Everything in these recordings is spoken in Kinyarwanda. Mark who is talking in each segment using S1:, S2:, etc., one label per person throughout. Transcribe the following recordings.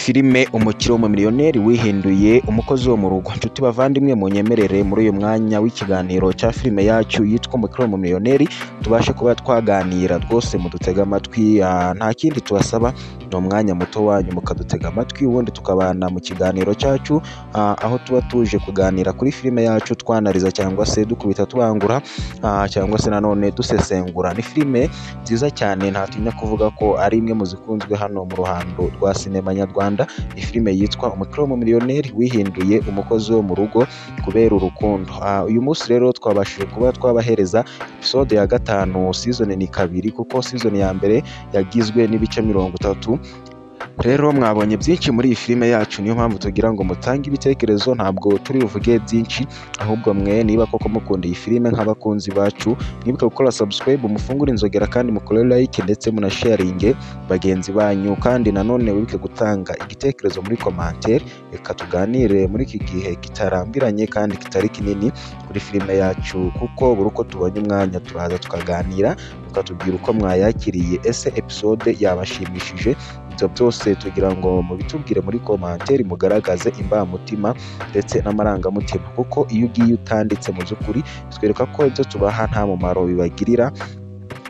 S1: Filime Umukire w'Umumiliyoneri wihinduye umukozi wo mu rugo. Nshuti bavandimwe, munyemerere muri uyu mwanya w'ikiganiro cya filime yacu yitwa Umukire w'Umumiliyoneri tubashe kuba twaganira rwose, mudutega amatwi. Nta kindi tubasaba, ni umwanya muto wanyu mukadutega amatwi, ubundi tukabana mu kiganiro cyacu, aho tuba tuje kuganira kuri filime yacu, twanariza cyangwa se dukubita tubangura, cyangwa se nanone dusesengura. Ni filime nziza cyane, ntatinya kuvuga ko ari imwe mu zikunzwe hano mu ruhando rwa sinema nyarwanda. Ni filime yitwa Umukire w'Umumiliyoneri wihinduye umukozi wo mu rugo kubera urukundo. Uyu munsi rero twabashije kuba twabahereza episode ya 5, season ni 2, kuko season ya mbere yagizwe n'ibice 30. Rero mwabonye byinshi muri iyi filime yacu, niyo mpamvu tugira ngo mutange ibitekerezo. Ntabwo turi buvuge byinshi, ahubwo mwe niba koko mukunda iyi filime nk'abakunzi bacu, mwibuke gukora subscribe, mufungure inzogera, kandi mukore like ndetse munasharinge bagenzi banyu. Kandi nanone wibuke gutanga igitekerezo muri commentaire. Reka tuganire muri iki gihe kitarambiranye kandi kitari kinini kuri filime yacu, kuko buri uko tubonye umwanya turaza tukaganira, mukatubwira uko mwayakiriye, ese episode yabashimishije? Ibyo byose tugira ngo mubitubwire muri commentaire, mugaragaze imbamutima ndetse n'amarangamutima, kuko iyo ugiye utanditse mu by'ukuri bitwereka ko ibyo tubaha nta mumaro bibagirira.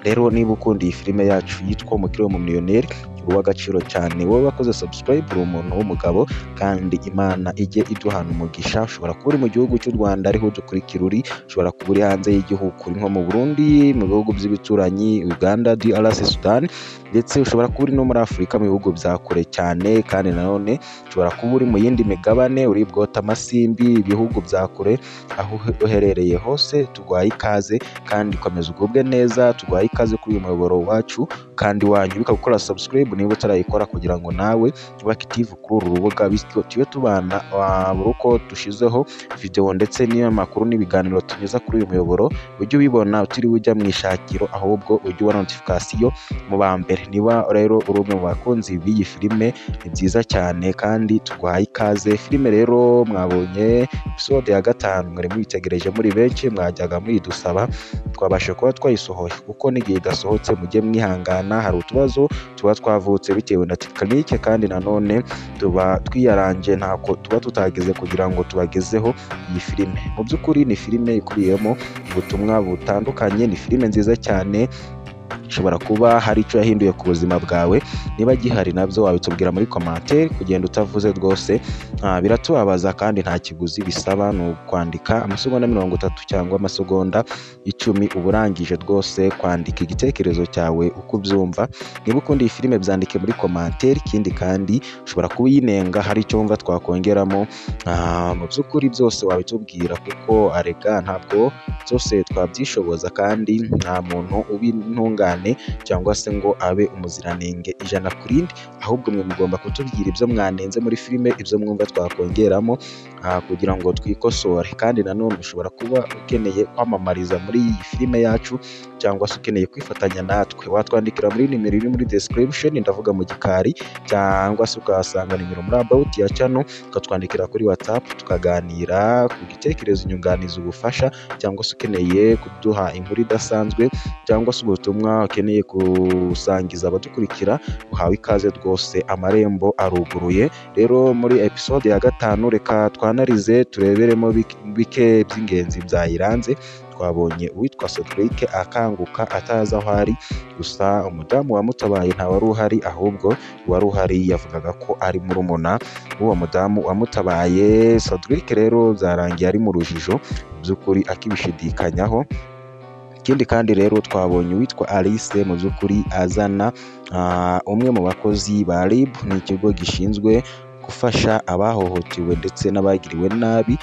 S1: Rero niba ukunda iyi filime yacu yitwa Umukire w'Umumiliyoneri, uri uw'agaciro cyane. Wowe wakoze subscribe, uri umuntu w'umugabo, kandi Imana ijye iduhana umugisha. Ushobora kuba uri mu gihugu cy'u Rwanda ariho udukurikira uri, ushobora kuba uri hanze y'igihugu, uri nko mu Burundi, mu bihugu by'ibituranyi, Uganda, DRC, Sudan, ndetse ushobora kuba uri no muri Afurika mu bihugu bya kure cyane. Kandi nanone ushobora kuba uri mu yindi migabane, uri bwota amasimbi, ibihugu bya kure. Aho uherereye hose tuguhaye ikaze, kandi komeza ugubwe neza. Tuguhaye ikaze kuri uyu muyoboro wacu kandi wanyu. Wibuka gukora subscribe niba utarayikora, kugira ngo nawe ube active kuri uru rubuga, bityo tube tubana buri uko dushizeho video ndetse n'iyo makuru n'ibiganiro tunyuza kuri uyu muyoboro, ujye ubibona utiriwe ujya mu ishakiro, ahubwo ujye ubona notification mu ba mbere. Niba rero uri umwe mu bakunzi b'iyi filime, ni byiza cyane kandi tuguhaye ikaze. Filime rero mwabonye episode ya 5, mwari muyitegereje muri benshi, mwajyaga muyidusaba, twabasha kuba twayisohoye, kuko n'igihe idasohotse mujye mwihangana, hari utubazo tuba twavutse bitewe na tekinike, kandi nanone tuba twiyaranje, ntako tuba tutageze kugira ngo tubagezeho iyi filime. Mu by'ukuri ni filime ikubiyemo ubutumwa butandukanye, ni filime nziza cyane, ishobora kuba hari icyo yahinduye ku buzima bwawe. Niba gihari nabyo wabitubwira muri commentaire, kugenda utavuze rwose biratubabaza, kandi nta kiguzi bisaba, ni ukwandika amasegonda 30 cyangwa amasegonda 10, uba urangije rwose kwandika igitekerezo cyawe uko ubyumva. Niba ukunda iyi filime byandike muri commentaire. Ikindi kandi ushobora kuba uyinenga, hari icyo wumva twakongeramo, mu by'ukuri byose wabitubwira, kuko arega ntabwo byose twabyishoboza, kandi nta muntu ubintungane cyangwa se ngo abe umuziranenge 100 ku rindi. Ahubwo mwe mugomba kutubwira ibyo mwanenze muri filime, ibyo mwumva twakongeramo, kugira ngo twikosore. Kandi nanone ushobora kuba ukeneye kwamamariza muri iyi filime yacu, cyangwa se ukeneye kwifatanya natwe, watwandikira muri nimero iri muri description, ndavuga mu gikari, cyangwa se ukahasanga nimero muri about ya channel, ukatwandikira kuri WhatsApp tukaganira ku gitekerezo, inyunganizi, ubufasha, cyangwa se ukeneye kuduha inkuru idasanzwe, cyangwa se ubutumwa ukeneye gusangiza abadukurikira, uhawe ikaze rwose, amarembo aruguruye. Rero muri episode ya 5 reka twanarize, tureberemo bike by'ingenzi byayiranze. Twabonye uwitwa Cedric akanguka atazi aho ari, gusa umudamu wamutabaye ntawari uhari, ahubwo uwari uhari yavugaga ko ari murumuna w'uwo mudamu wamutabaye. Cedric rero byarangiye ari mu rujijo, by'ukuri akibishidikanyaho. Ikindi kandi rero twabonye uwitwa Alice mu by'ukuri azana umwe mu bakozi ba RIB, ni ikigo gishinzwe gufasha abahohotewe ndetse n'abagiriwe nabi.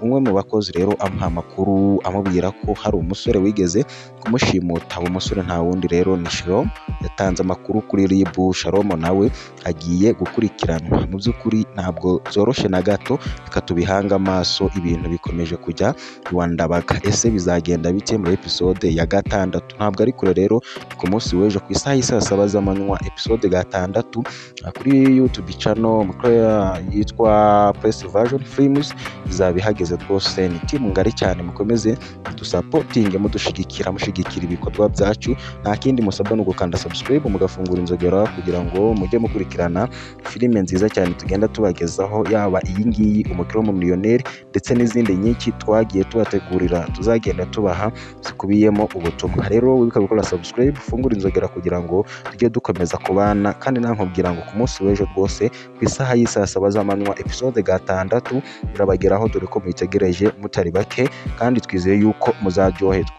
S1: Umwe mu bakozi rero amuha amakuru, amubwira ko hari umusore wigeze kumushimuta. Uwo musore nta wundi rero ni Shalom, yatanze amakuru kuri RIB. Shalom nawe agiye gukurikiranwa. Mu by'ukuri ntabwo byoroshye na gato, reka tubihange amaso, ibintu bikomeje kujya iwandabaga. Ese bizagenda bite muri episode ya 6? Ntabwo ari kure rero, ku munsi w'ejo ku isaha y'i saa 7 z'amanywa, episode 6 kuri YouTube channel yitwa Press Version Films izaba ihageze rwose. Ni team ngari cyane, mukomeze mudusapotinge, mudushigikira, mushigikira ibikorwa byacu. Nta kindi musabwa ni ugukanda subscribe, mugafungura inzogera kugira ngo mujye mukurikirana filime nziza cyane tugenda tubagezaho, yaba iyi ngiyi Umukire w'Umumiliyoneri ndetse n'izindi nyinshi twagiye tubategurira tuzagenda tubaha zikubiyemo ubutumwa. Rero wibuke gukora subscribe, ufungure inzogera kugira ngo tujye dukomeza kubana. Kandi nankubwira ngo ku munsi w'ejo rwose ku isaha y'isaa saba z'amanywa episode 6 irabageraho, dore ko muyitegereje mutari bake, kandi twizeye yuko muzaryoherwa.